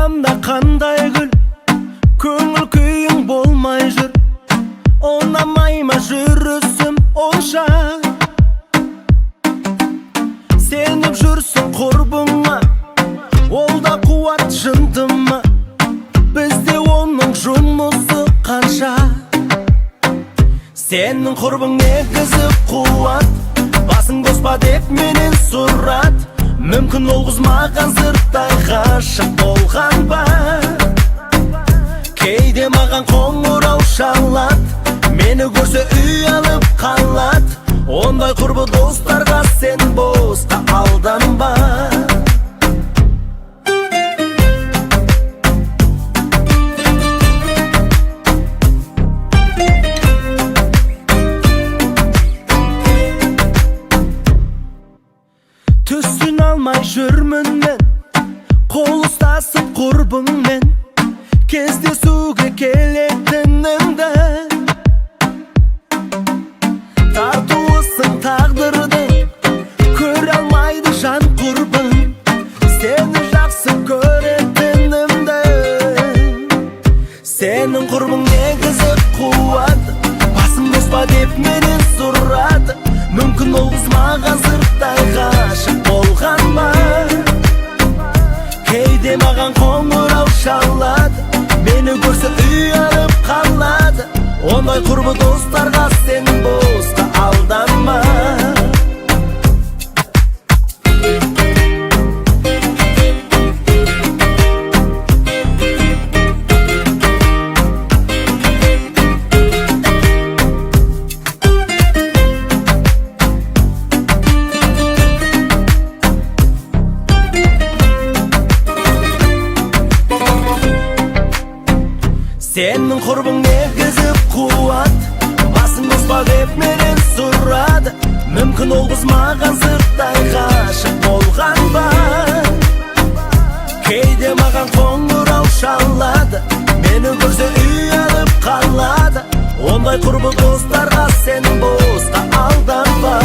Ортамда қандай гүл, көңіл күйің болмай жүр. Ұнамай ма жүрісім онша? Сеніп жүрсің құрбыңа, ол да қуат жынды ма? Бізде оның жұмысы қанша? Сенің құрбың негізі қуат, басың бос па деп менен сұрат. Мүмкін ол қыз маған сырттай ғашық болған ба? Кейде маған қоңырау шалады, мені көрсе ұялып қалады. Ондай құрбы достарға сен босқа алданба. Түсін алмай жүрмін мен, қол ұстасып құрбыңмен кездесуге келетініңді. Тартуысың тағдырдың, көре алмайды жан құрбың сені жақсы көретінімді. Сенің құрбың негізі қуат, басың бос па деп менен сұрады. Мүмкін ол қыз маған сырттай ғашық болған ба? Кейде маған қоңырау шалады, мені көрсе ұялып қалады. Ондай құрбы достарға сен босқа алданма. Сенің құрбың негізі қуат, басың бос па деп менен сұрады. Мүмкін ол қыз маған сырттай ғашық болған ба? Кейде маған қоңырау шалады, мені көрсе ұялып қалады. Ондай құрбы достарға сен босқа алданба.